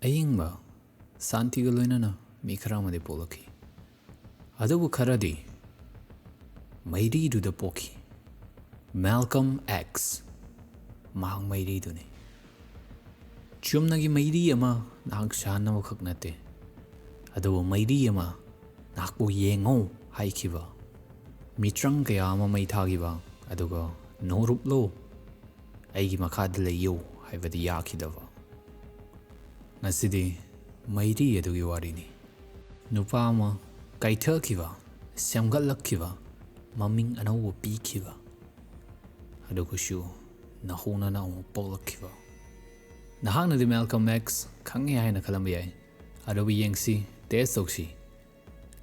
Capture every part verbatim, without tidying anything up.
ꯑꯏꯪꯕ ꯁꯥꯟꯇꯤꯒ ꯂꯣꯏꯅꯅ ꯃꯤ ꯈꯔ ꯑꯃꯗꯤ ꯄꯣꯛꯂꯛꯈꯤ꯫ ꯑꯗꯨꯕꯨ ꯈꯔꯗꯤ ꯃꯩꯔꯤꯗꯨꯗ ꯄꯣꯛꯈꯤ꯫ ꯃꯦꯜꯀꯝ ꯑꯦꯛꯁ, ꯃꯍꯥꯛ ꯃꯩꯔꯤꯗꯨꯅꯤ꯫ ꯆꯨꯝꯅꯒꯤ ꯃꯩꯔꯤ ꯑꯃ ꯅꯍꯥꯛ ꯁꯥꯍꯟꯅꯕꯈꯛ ꯅꯠꯇꯦ, ꯑꯗꯨꯕꯨ ꯃꯩꯔꯤ ꯑꯃ ꯅꯍꯥꯛꯄꯨ ꯌꯦꯡꯉꯣ ꯍꯥꯏꯈꯤꯕ, ꯃꯤꯇ꯭ꯔꯪ ꯀꯌꯥ ꯑꯃ ꯃꯩ ꯊꯥꯈꯤꯕ, ꯑꯗꯨꯒ "ꯅꯣꯔꯨꯞꯂꯣ, ꯑꯩꯒꯤ ꯃꯈꯥꯗ ꯂꯩꯌꯨ" ꯍꯥꯏꯕꯗꯤ ꯌꯥꯈꯤꯗꯕ꯫ ꯉꯁꯤꯗꯤ ꯃꯩꯔꯤ ꯑꯗꯨꯒꯤ ꯋꯥꯔꯤꯅꯤ꯫ ꯅꯨꯄꯥ ꯑꯃ ꯀꯥꯏꯊꯈꯤꯕ, ꯁꯦꯝꯒꯠꯂꯛꯈꯤꯕ, ꯃꯃꯤꯡ ꯑꯅꯧꯕ ꯄꯤꯈꯤꯕ, ꯑꯗꯨꯒꯁꯨ ꯅꯧꯍꯧꯅꯅ ꯑꯃꯨꯛ ꯄꯣꯛꯂꯛꯈꯤꯕ꯫ ꯅꯍꯥꯛꯅꯗꯤ ꯃꯦꯜꯀꯝ ꯑꯦꯛꯁ ꯈꯪꯉꯦ ꯍꯥꯏꯅ ꯈꯜꯂꯝꯕ ꯌꯥꯏ, ꯑꯗꯨꯕꯨ ꯌꯦꯡꯁꯤ, ꯇꯦꯁ ꯇꯧꯁꯤ꯫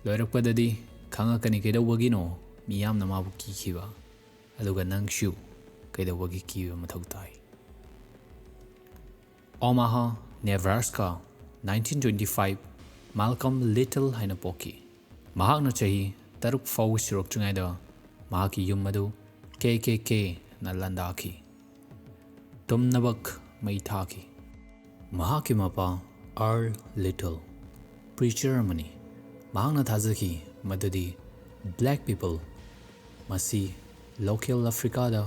ꯂꯣꯏꯔꯛꯄꯗꯗꯤ ꯈꯪꯉꯛꯀꯅꯤ ꯀꯩꯗꯧꯕꯒꯤꯅꯣ ꯃꯤꯌꯥꯝꯅ ꯃꯥꯕꯨ ꯀꯤꯈꯤꯕ, ꯑꯗꯨꯒ ꯅꯪꯁꯨ ꯀꯩꯗꯧꯕꯒꯤ ꯀꯤꯕ ꯃꯊꯧ ꯇꯥꯏ꯫ ꯑꯣꯃꯥꯍꯥ, ꯅꯦꯕ꯭ꯔꯥꯁꯀꯥ, nineteen twenty five, ꯃꯥꯜꯀꯝ ꯂꯤꯇꯜ ꯍꯥꯏꯅ ꯄꯣꯛꯈꯤ꯫ ꯃꯍꯥꯛꯅ ꯆꯍꯤ ꯇꯔꯨꯛ ꯐꯥꯎꯕ ꯁꯨꯔꯛꯇ꯭ꯔꯤꯉꯩꯗ ꯃꯍꯥꯛꯀꯤ ꯌꯨꯝ ꯑꯗꯨ ꯀꯦ ꯀꯦ ꯀꯦꯅ ꯂꯥꯟꯗꯥꯈꯤ꯫ ꯇꯨꯝꯅꯕꯛ ꯃꯩ ꯊꯥꯈꯤ꯫ ꯃꯍꯥꯛꯀꯤ ꯃꯄꯥ ꯑꯥꯔꯜ ꯂꯤꯇꯜ preacher ꯑꯃꯅꯤ꯫ ꯃꯍꯥꯛꯅ ꯊꯥꯖꯈꯤ ꯃꯗꯨꯗꯤ black people ꯃꯁꯤ local ꯑꯐ꯭ꯔꯤꯀꯥꯗ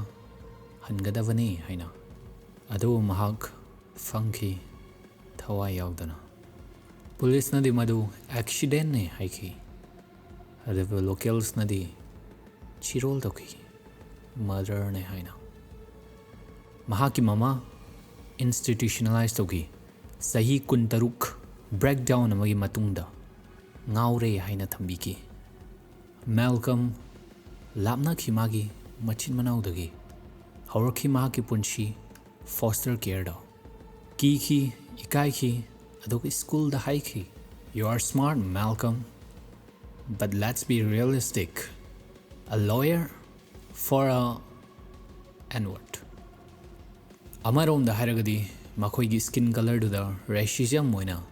ꯍꯟꯒꯗꯕꯅꯤ ꯍꯥꯏꯅ꯫ ꯑꯗꯨꯕꯨ ꯃꯍꯥꯛ ꯐꯪꯈꯤ ꯊꯋꯥꯏ ꯌꯥꯎꯗꯅ꯫ ꯄꯨꯂꯤꯁꯅꯗꯤ ꯃꯗꯨ accidentꯅꯤ ꯍꯥꯏꯈꯤ, ꯑꯗꯨꯕꯨ localsꯅꯗꯤ ꯆꯤꯔꯣꯜ ꯇꯧꯈꯤ, murderꯅꯤ ꯍꯥꯏꯅ꯫ ꯃꯍꯥꯛꯀꯤ ꯃꯃꯥ institutionalize ꯇꯧꯈꯤ꯫ ꯆꯍꯤ ꯀꯨꯟꯇꯔꯨꯛ breakdown ꯑꯃꯒꯤ ꯃꯇꯨꯡꯗ ꯉꯥꯎꯔꯦ ꯍꯥꯏꯅ ꯊꯝꯕꯤꯈꯤ꯫ ꯃꯦꯜꯀꯝ ꯂꯥꯞꯅꯈꯤ ꯃꯥꯒꯤ ꯃꯆꯤꯟ ꯃꯅꯥꯎꯗꯒꯤ꯫ ꯍꯧꯔꯛꯈꯤ ꯃꯍꯥꯛꯀꯤ ꯄꯨꯟꯁꯤ foster careꯗ꯫ ꯀꯤꯈꯤ, ꯏꯀꯥꯏꯈꯤ, ꯑꯗꯨꯒ ꯁ꯭ꯀꯨꯜꯗ ꯍꯥꯏꯈꯤ, "You are smart, Malcolm, but let's be realistic. A lawyer for a N-word." ꯑꯃꯔꯣꯝꯗ ꯍꯥꯏꯔꯒꯗꯤ ꯃꯈꯣꯏꯒꯤ skin colourꯗꯨꯗ racism ꯑꯣꯏꯅ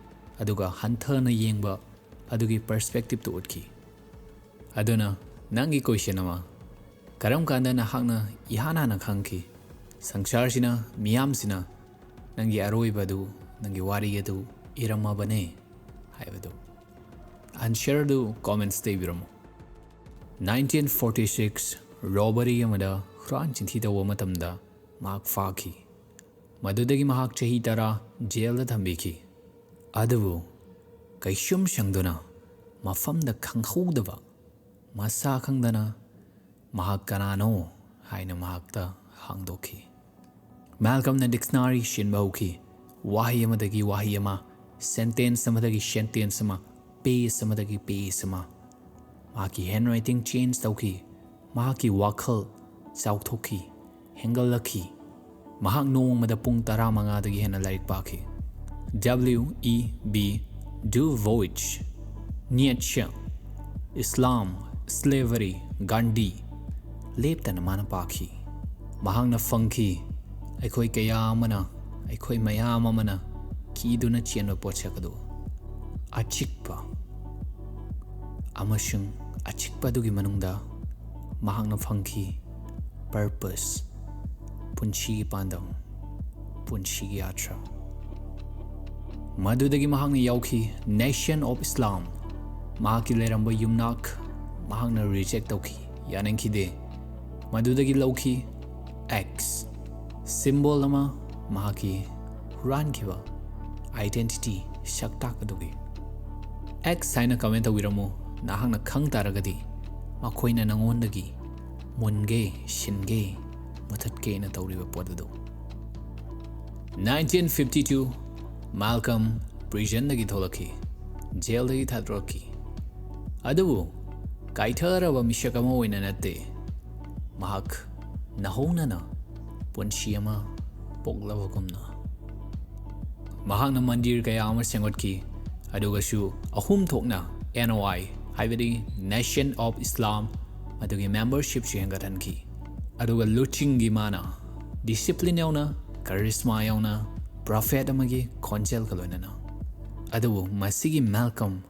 ꯑꯗꯨꯒ ꯍꯟꯊꯅ ꯌꯦꯡꯕ ꯑꯗꯨꯒꯤ perspectiveꯇꯨ ꯎꯠꯈꯤ꯫ ꯑꯗꯨꯅ ꯅꯪꯒꯤ question ꯑꯃ, ꯀꯔꯝ ꯀꯥꯟꯗ ꯅꯍꯥꯛꯅ ꯏꯍꯥꯟ ꯍꯥꯟꯅ ꯈꯪꯈꯤ ꯁꯪꯁꯥꯔꯁꯤꯅ, ꯃꯤꯌꯥꯝꯁꯤꯅ ꯅꯪꯒꯤ ꯑꯔꯣꯏꯕ ꯑꯗꯨ ꯅꯪꯒꯤ ꯋꯥꯔꯤ ꯑꯗꯨ ꯏꯔꯝꯃꯕꯅꯦ ꯍꯥꯏꯕꯗꯨ? ꯑꯟꯁꯔꯗꯨ ꯀꯣꯃꯦꯟꯠꯁꯇ ꯏꯕꯤꯔꯝꯃꯨ꯫ ꯅꯥꯏꯟꯇꯤꯟ ꯐꯣꯔꯇꯤ ꯁꯤꯛꯁ ꯔꯣꯕꯔꯤ ꯑꯃꯗ ꯍꯨꯔꯥꯟ ꯆꯤꯟꯊꯤ ꯇꯧꯕ ꯃꯇꯝꯗ ꯃꯍꯥꯛ ꯐꯥꯈꯤ꯫ ꯃꯗꯨꯗꯒꯤ ꯃꯍꯥꯛ ꯆꯍꯤ ꯇꯔꯥ ꯖꯦꯜꯗ ꯊꯝꯕꯤꯈꯤ꯫ ꯑꯗꯨꯕꯨ ꯀꯩꯁꯨꯝ ꯁꯪꯗꯨꯅ ꯃꯐꯝꯗ ꯈꯪꯍꯧꯗꯕ ꯃꯁꯥ ꯈꯪꯗꯅ ꯃꯍꯥꯛ ꯀꯅꯥꯅꯣ ꯍꯥꯏꯅ ꯃꯍꯥꯛꯇ ꯍꯥꯡꯗꯣꯛꯈꯤ꯫ ꯃꯦꯜꯀꯝꯅ ꯗꯤꯛꯁꯅꯥꯔꯤ ꯁꯤꯟꯕ ꯍꯧꯈꯤ꯫ ꯋꯥꯍꯩ ꯑꯃꯗꯒꯤ ꯋꯥꯍꯩ ꯑꯃ, ꯁꯦꯟꯇꯦꯟꯁ ꯑꯃꯗꯒꯤ ꯁꯦꯟꯇꯦꯟꯁ ꯑꯃ, ꯄꯦꯖ ꯑꯃꯗꯒꯤ ꯄꯦꯖ ꯑꯃ꯫ ꯃꯍꯥꯛꯀꯤ ꯍꯦꯟ ꯔꯥꯏꯇꯤꯡ ꯆꯦꯟꯖ ꯇꯧꯈꯤ꯫ ꯃꯍꯥꯛꯀꯤ ꯋꯥꯈꯜ ꯆꯥꯎꯊꯣꯛꯈꯤ, ꯍꯦꯟꯒꯠꯂꯛꯈꯤ꯫ ꯃꯍꯥꯛ ꯅꯣꯡꯃꯗ ꯄꯨꯡ ꯇꯔꯥꯃꯉꯥꯗꯒꯤ ꯍꯦꯟꯅ ꯂꯥꯏꯔꯤꯛ ꯄꯥꯈꯤ꯫ W E B Du Bois, Nietzsche, ꯏꯁꯂꯥꯝ, ꯁ꯭ꯂꯦꯚꯔꯤ, ꯒꯥꯟꯙꯤ, ꯂꯦꯞꯇꯅ ꯃꯥꯅ ꯄꯥꯈꯤ꯫ ꯃꯍꯥꯛꯅ ꯐꯪꯈꯤ꯫ ꯑꯩꯈꯣꯏ ꯀꯌꯥ ꯑꯃꯅ, ꯑꯩꯈꯣꯏ ꯃꯌꯥꯝ ꯑꯃꯅ ꯀꯤꯗꯨꯅ ꯆꯦꯟꯕ ꯄꯣꯠꯁꯛ ꯑꯗꯨ ꯑꯆꯤꯛꯄ ꯑꯃꯁꯨꯡ ꯑꯆꯤꯛꯄ ꯑꯗꯨꯒꯤ ꯃꯅꯨꯡꯗ ꯃꯍꯥꯛꯅ ꯐꯪꯈꯤ ꯄꯔꯄꯁ, ꯄꯨꯟꯁꯤꯒꯤ ꯄꯥꯟꯗꯝ, ꯄꯨꯟꯁꯤꯒꯤ ꯑꯥꯔꯊ꯫ ꯃꯗꯨꯗꯒꯤ ꯃꯍꯥꯛꯅ ꯌꯥꯎꯈꯤ Nation of Islam꯫ ꯃꯍꯥꯛꯀꯤ ꯂꯩꯔꯝꯕ ꯌꯨꯝꯅꯥꯛ ꯃꯍꯥꯛꯅ ꯔꯤꯖꯦꯛ ꯇꯧꯈꯤ, ꯌꯥꯅꯤꯡꯈꯤꯗꯦ꯫ ꯃꯗꯨꯗꯒꯤ ꯂꯧꯈꯤ X, ꯁꯤꯝꯕꯣꯜ ꯑꯃ, ꯃꯍꯥꯛꯀꯤ ꯍꯨꯔꯥꯟꯈꯤꯕ ꯑꯥꯏꯗꯦꯟꯇꯤꯇꯤ, ꯁꯛꯇꯥꯛ ꯑꯗꯨꯒꯤ꯫ X ꯍꯥꯏꯅ ꯀꯃꯦꯟ ꯇꯧꯕꯤꯔꯝꯃꯨ, ꯅꯍꯥꯛꯅ ꯈꯪ ꯇꯥꯔꯒꯗꯤ ꯃꯈꯣꯏꯅ ꯅꯉꯣꯟꯗꯒꯤ ꯃꯨꯟꯒꯦ, ꯁꯤꯟꯒꯦ, ꯃꯨꯊꯠꯀꯦꯅ ꯇꯧꯔꯤꯕ ꯄꯣꯠ ꯑꯗꯨ꯫ ꯅꯥꯏꯟꯇꯤꯟ ꯐꯤꯐꯇꯤ ꯇꯨ, ꯃꯥꯜꯀꯝ ꯄ꯭ꯔꯤꯖꯟꯗꯒꯤ ꯊꯣꯛꯂꯛꯈꯤ, ꯖꯦꯜꯗꯒꯤ ꯊꯥꯗꯣꯔꯛꯈꯤ꯫ ꯑꯗꯨꯕꯨ ꯀꯥꯏꯊꯔꯕ ꯃꯤꯁꯛ ꯑꯃ ꯑꯣꯏꯅ ꯅꯠꯇꯦ, ꯃꯍꯥꯛ ꯅꯧꯍꯧꯅꯅ ꯄꯨꯟꯁꯤ ꯑꯃ ꯄꯣꯛꯂꯕꯒꯨꯝꯅ꯫ ꯃꯍꯥꯛꯅ ꯃꯟꯗꯤꯔ ꯀꯌꯥ ꯑꯃ ꯁꯦꯝꯒꯠꯈꯤ, ꯑꯗꯨꯒꯁꯨ ꯑꯍꯨꯝ ꯊꯣꯛꯅ N O I, ꯍꯥꯏꯕꯗꯤ Nation of Islam, ꯃꯗꯨꯒꯤ ꯃꯦꯝꯕꯔꯁꯤꯞꯁꯨ ꯍꯦꯟꯒꯠꯍꯟꯈꯤ꯫ ꯑꯗꯨꯒ ꯂꯨꯆꯤꯡꯒꯤ ꯃꯥꯅ ꯗꯤꯁꯤꯄ꯭ꯂꯤꯟ ꯌꯥꯎꯅ, ꯀꯔꯤꯁꯃꯥ ꯌꯥꯎꯅ, ꯄ꯭ꯔꯣꯐꯦꯠ ꯑꯃꯒꯤ ꯈꯣꯟꯖꯦꯜꯒ ꯂꯣꯏꯅꯅ꯫ ꯑꯗꯨꯕꯨ ꯃꯁꯤꯒꯤ ꯃꯦꯜꯀꯝ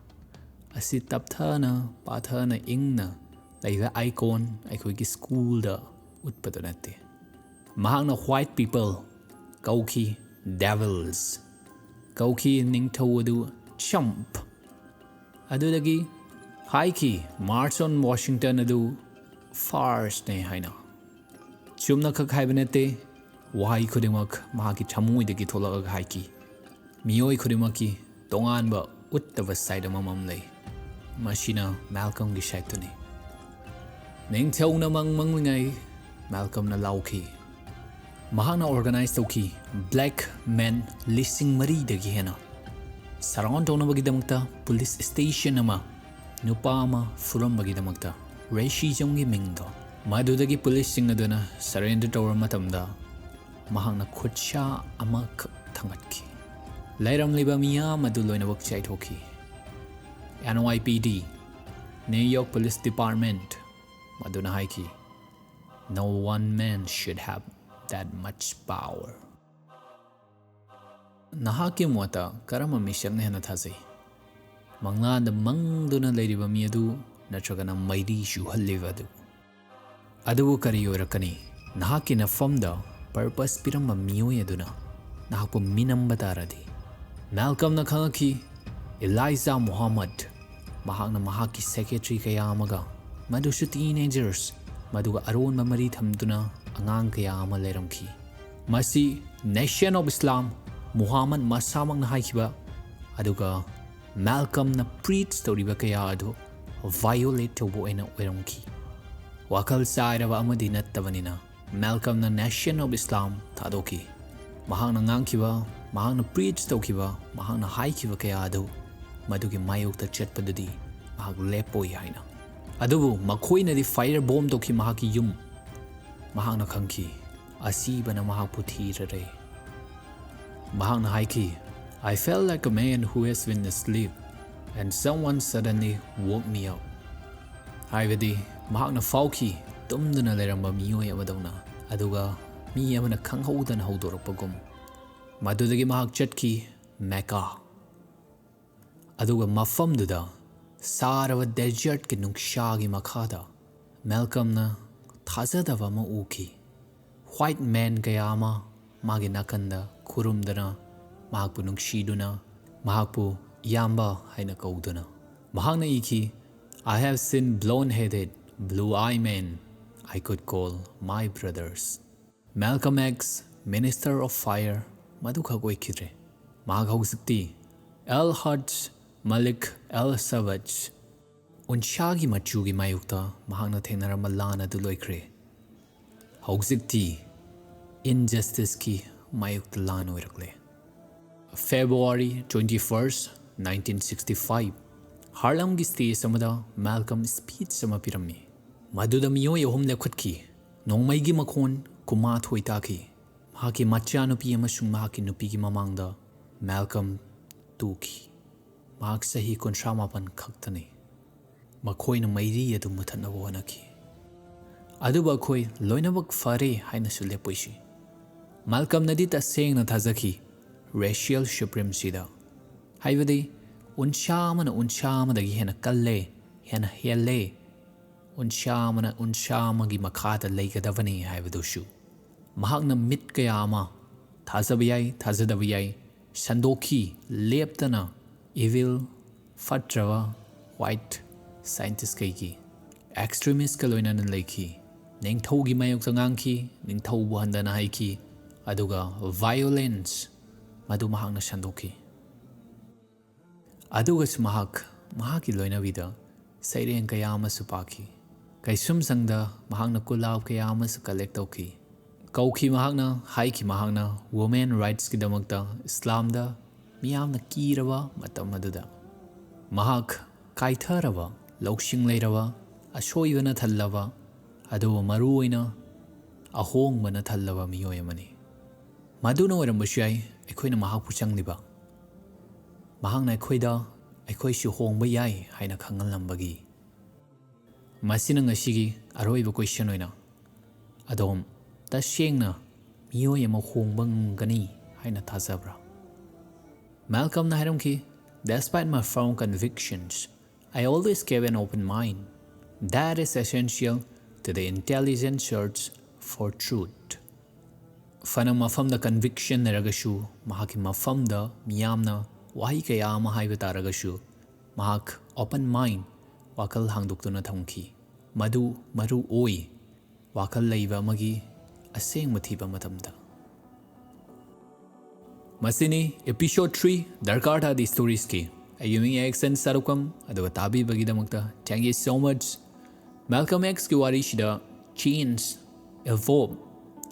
ꯑꯁꯤ ꯇꯞꯊꯅ, ꯄꯥꯊꯅ, ꯏꯪꯅ ꯂꯩꯕ ꯑꯥꯏꯀꯣꯟ ꯑꯩꯈꯣꯏꯒꯤ ꯁ꯭ꯀꯨꯜꯗ ꯎꯠꯄꯗꯨ ꯅꯠꯇꯦ꯫ ꯃꯍꯥꯛꯅ white people ꯀꯧꯈꯤ devils, ꯀꯧꯈꯤ ꯅꯤꯡꯊꯧ ꯑꯗꯨ ꯆꯝꯞ꯫ ꯑꯗꯨꯗꯒꯤ ꯍꯥꯏꯈꯤ ꯃꯥꯔꯁꯣꯟ ꯋꯥꯁꯤꯡꯇꯟ ꯑꯗꯨ ꯐꯥꯔꯁꯅꯦ ꯍꯥꯏꯅ꯫ ꯆꯨꯝꯅꯈꯛ ꯍꯥꯏꯕ ꯅꯠꯇꯦ, ꯋꯥꯍꯩ ꯈꯨꯗꯤꯡꯃꯛ ꯃꯍꯥꯛꯀꯤ ꯊꯃꯣꯏꯗꯒꯤ ꯊꯣꯛꯂꯛꯑꯒ ꯍꯥꯏꯈꯤ꯫ ꯃꯤꯑꯣꯏ ꯈꯨꯗꯤꯡꯃꯛꯀꯤ ꯇꯣꯉꯥꯟꯕ ꯎꯠꯇꯕ ꯁꯥꯏꯠ ꯑꯃꯃꯝ ꯂꯩ꯫ ꯃꯁꯤꯅ ꯃꯦꯜꯀꯝꯒꯤ ꯁꯥꯏꯠꯇꯨꯅꯤ꯫ ꯅꯤꯡꯊꯧꯅ ꯃꯪ ꯃꯪꯂꯤꯉꯩ ꯃꯦꯜꯀꯝꯅ ꯂꯥꯎꯈꯤ꯫ ꯃꯍꯥꯛꯅ ꯑꯣꯔꯒꯅꯥꯏꯖ ꯇꯧꯈꯤ ꯕ꯭ꯂꯦꯛ ꯃꯦꯟ ꯂꯤꯁꯤꯡ ꯃꯔꯤꯗꯒꯤ ꯍꯦꯟꯅ ꯁꯔꯥꯎꯟ ꯇꯧꯅꯕꯒꯤꯗꯃꯛꯇ ꯄꯨꯂꯤꯁ ꯁ꯭ꯇꯦꯁꯟ ꯑꯃ ꯅꯨꯄꯥ ꯑꯃ ꯐꯨꯔꯝꯕꯒꯤꯗꯃꯛꯇ ꯔꯦꯁꯤꯖꯝꯒꯤ ꯃꯤꯡꯗꯣ꯫ ꯃꯗꯨꯗꯒꯤ ꯄꯨꯂꯤꯁꯁꯤꯡ ꯑꯗꯨꯅ ꯁꯔꯦꯟꯗꯔ ꯇꯧꯔꯕ ꯃꯇꯝꯗ ꯃꯍꯥꯛꯅ ꯈꯨꯠꯁꯥ ꯑꯃꯈꯛ ꯊꯥꯡꯒꯠꯈꯤ꯫ ꯂꯩꯔꯝꯂꯤꯕ ꯃꯤꯌꯥꯝ ꯑꯗꯨ ꯂꯣꯏꯅꯃꯛ ꯆꯥꯏꯊꯣꯛꯈꯤ꯫ N Y P D, New York Police Department, ꯃꯗꯨꯅ ꯍꯥꯏꯈꯤ, "No one man should have that much power." ꯅꯍꯥꯛꯀꯤ ꯃꯣꯠꯇ ꯀꯔꯝꯕ ꯃꯤꯁꯛꯅ ꯍꯦꯟꯅ ꯊꯥꯖꯩ? ꯃꯪꯂꯥꯟꯗ ꯃꯪꯗꯨꯅ ꯂꯩꯔꯤꯕ ꯃꯤ ꯑꯗꯨ, ꯅꯠꯇ꯭ꯔꯒꯅ ꯃꯩꯔꯤ ꯆꯨꯍꯜꯂꯤꯕ ꯑꯗꯨ? ꯑꯗꯨꯕꯨ ꯀꯔꯤ ꯑꯣꯏꯔꯛꯀꯅꯤ? ꯅꯍꯥꯛꯀꯤ ꯅꯐꯝꯗ ꯄꯔꯄꯁ ꯄꯤꯔꯝꯕ ꯃꯤꯑꯣꯏ ꯑꯗꯨꯅ ꯅꯍꯥꯛꯄꯨ ꯃꯤꯅꯝꯕ ꯇꯥꯔꯗꯤ? ꯃꯦꯜꯀꯝꯅ ꯈꯪꯉꯛꯈꯤ, ꯏꯂꯥꯏꯖꯥ ꯃꯨꯍꯝꯃꯗ, ꯃꯍꯥꯛꯅ ꯃꯍꯥꯛꯀꯤ ꯁꯦꯀ꯭ꯔꯦꯇꯔꯤ ꯀꯌꯥ ꯑꯃꯒ, ꯃꯗꯨꯁꯨ ꯇꯤꯅꯦꯖꯔꯁ, ꯃꯗꯨꯒ ꯑꯔꯣꯟꯕ ꯃꯔꯤ ꯊꯝꯗꯨꯅ ꯑꯉꯥꯡ ꯀꯌꯥ ꯑꯃ ꯂꯩꯔꯝꯈꯤ꯫ ꯃꯁꯤ Nation of Islam, ꯃꯨꯍꯝꯃꯗ ꯃꯁꯥꯃꯛꯅ ꯍꯥꯏꯈꯤꯕ, ꯑꯗꯨꯒ ꯃꯦꯜꯀꯝꯅ ꯄ꯭ꯔꯤꯆ ꯇꯧꯔꯤꯕ ꯀꯌꯥ ꯑꯗꯨ ꯚꯥꯏꯑꯣꯂꯦꯠ ꯇꯧꯕ ꯑꯣꯏꯅ ꯑꯣꯏꯔꯝꯈꯤ꯫ ꯋꯥꯈꯜ ꯆꯥꯏꯔꯕ ꯑꯃꯗꯤ ꯅꯠꯇꯕꯅꯤꯅ, ꯃꯦꯜꯀꯝꯅ Nation of Islam ꯊꯥꯗꯣꯛꯈꯤ꯫ ꯃꯍꯥꯛꯅ ꯉꯥꯡꯈꯤꯕ, ꯃꯍꯥꯛꯅ ꯄ꯭ꯔꯤꯆ ꯇꯧꯈꯤꯕ, ꯃꯍꯥꯛꯅ ꯍꯥꯏꯈꯤꯕ ꯀꯌꯥ ꯑꯗꯨ ꯃꯗꯨꯒꯤ ꯃꯥꯌꯣꯛꯇ ꯆꯠꯄꯗꯨꯗꯤ ꯃꯍꯥꯛ ꯂꯦꯞꯄꯣꯏ ꯍꯥꯏꯅ꯫ ꯑꯗꯨꯕꯨ ꯃꯈꯣꯏꯅꯗꯤ ꯐꯥꯌꯔ ꯕꯣꯝ ꯇꯧꯈꯤ ꯃꯍꯥꯛꯀꯤ ꯌꯨꯝ꯫ ꯃꯍꯥꯛꯅ ꯈꯪꯈꯤ, ꯑꯁꯤꯕꯅ ꯃꯍꯥꯛꯄꯨ ꯊꯤꯔꯔꯦ꯫ ꯃꯍꯥꯛꯅ ꯍꯥꯏꯈꯤ, "I felt like a man who has been asleep and someone suddenly woke me up." ꯍꯥꯏꯕꯗꯤ, ꯃꯍꯥꯛꯅ ꯐꯥꯎꯈꯤ, ꯇꯨꯝꯗꯨꯅ ꯂꯩꯔꯝꯕ ꯃꯤꯑꯣꯏ ꯑꯃꯗꯧꯅ, ꯑꯗꯨꯒ ꯃꯤ ꯑꯃꯅ ꯈꯪꯍꯧꯗꯅ ꯍꯧꯗꯣꯔꯛꯄꯒꯨꯝ꯫ ꯃꯗꯨꯗꯒꯤ ꯃꯍꯥꯛ ꯆꯠꯈꯤ ꯃꯦꯀꯥ꯫ ꯑꯗꯨꯒ ꯃꯐꯝꯗꯨꯗ ꯁꯥꯔꯕ ꯗꯦꯖꯔꯠꯀꯤ ꯅꯨꯡꯁꯥꯒꯤ ꯃꯈꯥꯗ ꯃꯦꯜꯀꯝꯅ ꯊꯥꯖꯗꯕ ꯑꯃ ꯎꯈꯤ꯫ ꯋꯥꯏꯠ ꯃꯦꯟ ꯀꯌꯥ ꯑꯃ ꯃꯥꯒꯤ ꯅꯥꯀꯟꯗ ꯈꯨꯔꯨꯝꯗꯅ ꯃꯍꯥꯛꯄꯨ ꯅꯨꯡꯁꯤꯗꯨꯅ, ꯃꯍꯥꯛꯄꯨ ꯏꯌꯥꯝꯕ ꯍꯥꯏꯅ ꯀꯧꯗꯨꯅ꯫ ꯃꯍꯥꯛꯅ ꯏꯈꯤ, "I have seen blonde-headed, blue-eyed men I could call my brothers." Malcolm X, Minister of Fire, ꯃꯗꯨꯈꯛ ꯑꯣꯏꯈꯤꯗ꯭ꯔꯦ꯫ ꯃꯍꯥꯛ ꯍꯧꯖꯤꯛꯇꯤ ꯑꯦꯜ ꯍꯥꯖ ꯃꯥꯂꯤꯛ ꯑꯦꯜ ꯁꯕꯥꯖ, ꯎꯟꯁꯥꯒꯤ ꯃꯆꯨꯒꯤ ꯃꯥꯌꯣꯛꯇ ꯃꯍꯥꯛꯅ ꯊꯦꯡꯅꯔꯝꯕ ꯂꯥꯟ ꯑꯗꯨ ꯂꯣꯏꯈ꯭ꯔꯦ꯫ ꯍꯧꯖꯤꯛꯇꯤ ꯏꯟꯖꯁꯇꯤꯁꯀꯤ ꯃꯥꯌꯣꯛꯇ ꯂꯥꯟ ꯑꯣꯏꯔꯛꯂꯦ꯫ February twenty-first, nineteen sixty-five, ꯍꯥꯔꯂꯝꯒꯤ ꯁ꯭ꯇꯦꯖ ꯑꯃꯗ ꯃꯦꯜꯀꯝ ꯁ꯭ꯄꯤꯆ ꯑꯃ ꯄꯤꯔꯝꯃꯤ꯫ ꯃꯗꯨꯗ ꯃꯤꯑꯣꯏ ꯑꯍꯨꯝ ꯂꯦꯞꯈꯠꯈꯤ꯫ ꯅꯣꯡꯃꯩꯒꯤ ꯃꯈꯣꯟ ꯀꯨꯟꯃꯥꯊꯣꯏ ꯇꯥꯈꯤ꯫ ꯃꯍꯥꯛꯀꯤ ꯃꯆꯥꯅꯨꯄꯤ ꯑꯃꯁꯨꯡ ꯃꯍꯥꯛꯀꯤ ꯅꯨꯄꯤꯒꯤ ꯃꯃꯥꯡꯗ ꯃꯦꯜꯀꯝ ꯇꯨꯈꯤ꯫ ꯃꯍꯥꯛ ꯆꯍꯤ ꯀꯨꯟꯊ꯭ꯔꯥ ꯃꯥꯄꯟ ꯈꯛꯇꯅꯤ꯫ ꯃꯈꯣꯏꯅ ꯃꯩꯔꯤ ꯑꯗꯨ ꯃꯨꯊꯠꯅꯕ ꯍꯣꯠꯅꯈꯤ꯫ ꯑꯗꯨꯕꯨ ꯑꯩꯈꯣꯏ ꯂꯣꯏꯅꯃꯛ ꯐꯔꯦ ꯍꯥꯏꯅꯁꯨ ꯂꯦꯞꯄꯣꯏꯁꯤ꯫ ꯃꯦꯜꯀꯝꯅꯗꯤ ꯇꯁꯦꯡꯅ ꯊꯥꯖꯈꯤ racial supremacy-ꯗ, ꯍꯥꯏꯕꯗꯤ ꯎꯟꯁꯥ ꯑꯃꯅ ꯎꯟꯁꯥ ꯑꯃꯗꯒꯤ ꯍꯦꯟꯅ ꯀꯜꯂꯦ, ꯍꯦꯟꯅ ꯍꯦꯜꯂꯦ, ꯎꯟꯁꯥ ꯑꯃꯅ ꯎꯟꯁꯥ ꯑꯃꯒꯤ ꯃꯈꯥꯗ ꯂꯩꯒꯗꯕꯅꯤ ꯍꯥꯏꯕꯗꯨꯁꯨ꯫ ꯃꯍꯥꯛꯅ ꯃꯤꯠ ꯀꯌꯥ ꯑꯃ, ꯊꯥꯖꯕ ꯌꯥꯏ, ꯊꯥꯖꯗꯕ ꯌꯥꯏ, ꯁꯟꯗꯣꯛꯈꯤ, ꯂꯦꯞꯇꯅ evil, ꯐꯠꯇ꯭ꯔꯕ white scientist-ꯈꯩꯒꯤ extremist-ꯀ ꯂꯣꯏꯅꯅ ꯂꯩꯈꯤ꯫ ꯅꯤꯡꯊꯧꯒꯤ ꯃꯥꯌꯣꯛꯇ ꯉꯥꯡꯈꯤ, ꯅꯤꯡꯊꯧꯕꯨ ꯍꯟꯊꯅ ꯍꯥꯏꯈꯤ, ꯑꯗꯨꯒ violence ꯃꯗꯨ ꯃꯍꯥꯛꯅ ꯁꯟꯗꯣꯛꯈꯤ꯫ ꯑꯗꯨꯒꯁꯨ ꯃꯍꯥꯛ ꯃꯍꯥꯛꯀꯤ ꯂꯣꯏꯅꯕꯤꯗ ꯁꯩꯔꯦꯡ ꯀꯌꯥ ꯑꯃꯁꯨ ꯄꯥꯈꯤ꯫ ꯀꯩꯁꯨꯝꯁꯪꯗ ꯃꯍꯥꯛꯅ ꯀꯨꯂꯥꯞ ꯀꯌꯥ ꯑꯃꯁꯨ collect ꯇꯧꯈꯤ꯫ ꯀꯧꯈꯤ ꯃꯍꯥꯛꯅ, ꯍꯥꯏꯈꯤ ꯃꯍꯥꯛꯅ women rights-ꯀꯤꯗꯃꯛꯇ ꯏꯁꯂꯥꯝꯗ ꯃꯤꯌꯥꯝꯅ ꯀꯤꯔꯕ ꯃꯇꯝ ꯑꯗꯨꯗ꯫ ꯃꯍꯥꯛ ꯀꯥꯏꯊꯔꯕ, ꯂꯧꯁꯤꯡ ꯂꯩꯔꯕ, ꯑꯁꯣꯏꯕꯅ ꯊꯜꯂꯕ, ꯑꯗꯨꯕꯨ ꯃꯔꯨꯑꯣꯏꯅ ꯑꯍꯣꯡꯕꯅ ꯊꯜꯂꯕ ꯃꯤꯑꯣꯏ ꯑꯃꯅꯤ꯫ ꯃꯗꯨꯅ ꯑꯣꯏꯔꯝꯕꯁꯨ ꯌꯥꯏ ꯑꯩꯈꯣꯏꯅ ꯃꯍꯥꯛꯄꯨ ꯆꯪꯂꯤꯕ꯫ ꯃꯍꯥꯛꯅ ꯑꯩꯈꯣꯏꯗ ꯑꯩꯈꯣꯏꯁꯨ ꯍꯣꯡꯕ ꯌꯥꯏ ꯍꯥꯏꯅ ꯈꯪꯍꯜꯂꯝꯕꯒꯤ꯫ ꯃꯁꯤꯅ ꯉꯁꯤꯒꯤ ꯑꯔꯣꯏꯕ question ꯑꯣꯏꯅ ꯑꯗꯣꯝ ꯇꯁꯦꯡꯅ ꯃꯤꯑꯣꯏ ꯑꯃ ꯍꯣꯡꯕ ꯉꯝꯒꯅꯤ ꯍꯥꯏꯅ ꯊꯥꯖꯕ꯭ꯔꯥ? ꯃꯦꯜꯀꯝꯅ ꯍꯥꯏꯔꯝꯈꯤ, "Despite my firm convictions, I always keep an open mind. That is essential to the intelligent search for truth." ꯐꯅ ꯃꯐꯝꯗ ꯀꯟꯚꯤꯛꯁꯟ ꯂꯩꯔꯒꯁꯨ, ꯃꯍꯥꯛꯀꯤ ꯃꯐꯝꯗ ꯃꯤꯌꯥꯝꯅ ꯋꯥꯍꯩ ꯀꯌꯥ ꯑꯃ ꯍꯥꯏꯕ ꯇꯥꯔꯒꯁꯨ, ꯃꯍꯥꯛ ꯑꯣꯄꯟ ꯃꯥꯏꯟ, ꯋꯥꯈꯜ ꯍꯥꯡꯗꯣꯛꯇꯨꯅ ꯊꯝꯈꯤ꯫ ꯃꯗꯨ ꯃꯔꯨ ꯑꯣꯏ, ꯋꯥꯈꯜ ꯂꯩꯕ ꯑꯃꯒꯤ ꯑꯁꯦꯡꯕ ꯊꯤꯕ ꯃꯇꯝꯗ꯫ ꯃꯁꯤꯅꯤ episode three, ꯗꯔꯀꯥꯔ ꯇꯥꯗꯦ ꯁ꯭ꯇꯣꯔꯤꯁꯀꯤ꯫ ꯑꯩꯒꯤ ꯃꯤꯡ ꯑꯦꯛꯁꯟ ꯁꯥꯔꯨꯀꯝ, ꯑꯗꯨꯒ ꯇꯥꯕꯤꯕꯒꯤꯗꯃꯛꯇ thank you so much꯫ ꯃꯦꯜꯀꯝ ꯑꯦꯛꯁꯀꯤ ꯋꯥꯔꯤꯁꯤꯗ change, evolve,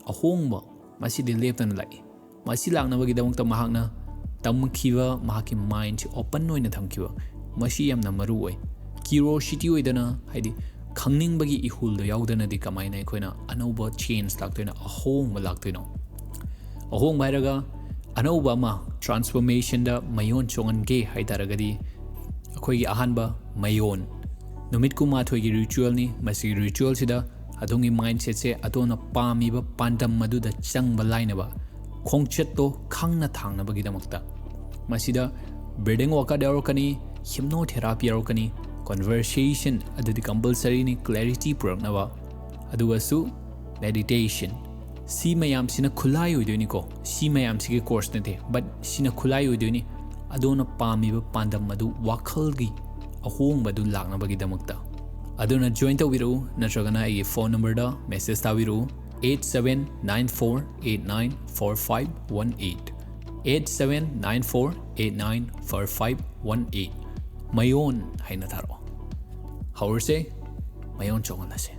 ꯑꯍꯣꯡꯕ, ꯃꯁꯤꯗꯤ ꯂꯦꯞꯇꯅ ꯂꯥꯛꯏ꯫ ꯃꯁꯤ ꯂꯥꯛꯅꯕꯒꯤꯗꯃꯛꯇ ꯃꯍꯥꯛꯅ ꯇꯝꯈꯤꯕ, ꯃꯍꯥꯛꯀꯤ ꯃꯥꯏꯟꯁꯤ ꯑꯣꯄꯟ ꯑꯣꯏꯅ ꯊꯝꯈꯤꯕ, ꯃꯁꯤ ꯌꯥꯝꯅ ꯃꯔꯨ ꯑꯣꯏ꯫ ꯀ꯭ꯌꯨꯔꯣꯁꯤꯇꯤ ꯑꯣꯏꯗꯅ, ꯍꯥꯏꯗꯤ ꯈꯪꯅꯤꯡꯕꯒꯤ ꯏꯍꯨꯜꯗꯣ ꯌꯥꯎꯗꯅꯗꯤ ꯀꯃꯥꯏꯅ ꯑꯩꯈꯣꯏꯅ ꯑꯅꯧꯕ change ꯂꯥꯛꯇꯣꯏꯅꯣ, ꯑꯍꯣꯡꯕ ꯂꯥꯛꯇꯣꯏꯅꯣ? ꯑꯍꯣꯡꯕ ꯍꯥꯏꯔꯒ ꯑꯅꯧꯕ ꯑꯃ, ꯇ꯭ꯔꯥꯟꯁꯐꯣꯔꯃꯦꯁꯟꯗ ꯃꯌꯣꯟ ꯆꯣꯡꯍꯟꯒꯦ ꯍꯥꯏ ꯇꯥꯔꯒꯗꯤ, ꯑꯩꯈꯣꯏꯒꯤ ꯑꯍꯥꯟꯕ ꯃꯌꯣꯟ, ꯅꯨꯃꯤꯠ ꯀꯨꯟꯃꯥꯊꯣꯏꯒꯤ ꯔꯤꯆꯨꯋꯦꯜꯅꯤ꯫ ꯃꯁꯤꯒꯤ ꯔꯤꯆꯨꯋꯦꯜꯁꯤꯗ ꯑꯗꯣꯝꯒꯤ ꯃꯥꯏꯟꯁꯦꯠꯁꯦ ꯑꯗꯣꯝꯅ ꯄꯥꯝꯃꯤꯕ ꯄꯥꯟꯗꯝ ꯑꯗꯨꯗ ꯆꯪꯕ ꯂꯥꯏꯅꯕ ꯈꯣꯡꯆꯠꯇꯣ ꯈꯪꯅ ꯊꯥꯡꯅꯕꯒꯤꯗꯃꯛꯇ꯫ ꯃꯁꯤꯗ ꯕ꯭ꯔꯤꯗꯤꯡ ꯋꯥꯔꯛꯑꯥꯎꯠ ꯌꯥꯎꯔꯛꯀꯅꯤ, ꯍꯤꯞꯅꯣꯊꯦꯔꯥꯄꯤ ꯌꯥꯎꯔꯛꯀꯅꯤ, ꯀꯣꯟꯚꯔꯁꯦꯁꯟ ꯑꯗꯨꯗꯤ ꯀꯝꯄꯜꯁꯔꯤꯅꯤ ꯀ꯭ꯂꯦꯔꯤꯇꯤ ꯄꯨꯔꯛꯅꯕ, ꯑꯗꯨꯒꯁꯨ ꯃꯦꯗꯤꯇꯦꯁꯟ꯫ ꯁꯤ ꯃꯌꯥꯝꯁꯤꯅ ꯈꯨꯠꯂꯥꯏ ꯑꯣꯏꯗꯣꯏꯅꯤꯀꯣ, ꯁꯤ ꯃꯌꯥꯝꯁꯤꯒꯤ ꯀꯣꯔꯁ ꯅꯠꯇꯦ, ꯕꯠ ꯁꯤꯅ ꯈꯨꯠꯂꯥꯏ ꯑꯣꯏꯗꯣꯏꯅꯤ ꯑꯗꯣꯝꯅ ꯄꯥꯝꯃꯤꯕ ꯄꯥꯟꯗꯝ ꯑꯗꯨ, ꯋꯥꯈꯜꯒꯤ ꯑꯍꯣꯡꯕ ꯑꯗꯨ ꯂꯥꯛꯅꯕꯒꯤꯗꯃꯛꯇ꯫ ꯑꯗꯨꯅ ꯖꯣꯏꯟ ꯇꯧꯕꯤꯔꯛꯎ, ꯅꯠꯇ꯭ꯔꯒꯅ ꯑꯩꯒꯤ ꯐꯣꯟ ꯅꯝꯕꯔꯗ ꯃꯦꯁꯦꯖ ꯊꯥꯕꯤꯔꯛꯎ, eight seven nine four eight nine four five one eight, eight seven nine four eight nine four five one eight꯫ ꯃꯌꯣꯟ ꯍꯥꯏꯅ ꯊꯥꯔꯛꯑꯣ꯫ ꯍꯧꯔꯁꯦ, ꯃꯌꯣꯟ ꯆꯣꯡꯍꯜꯂꯁꯦ꯫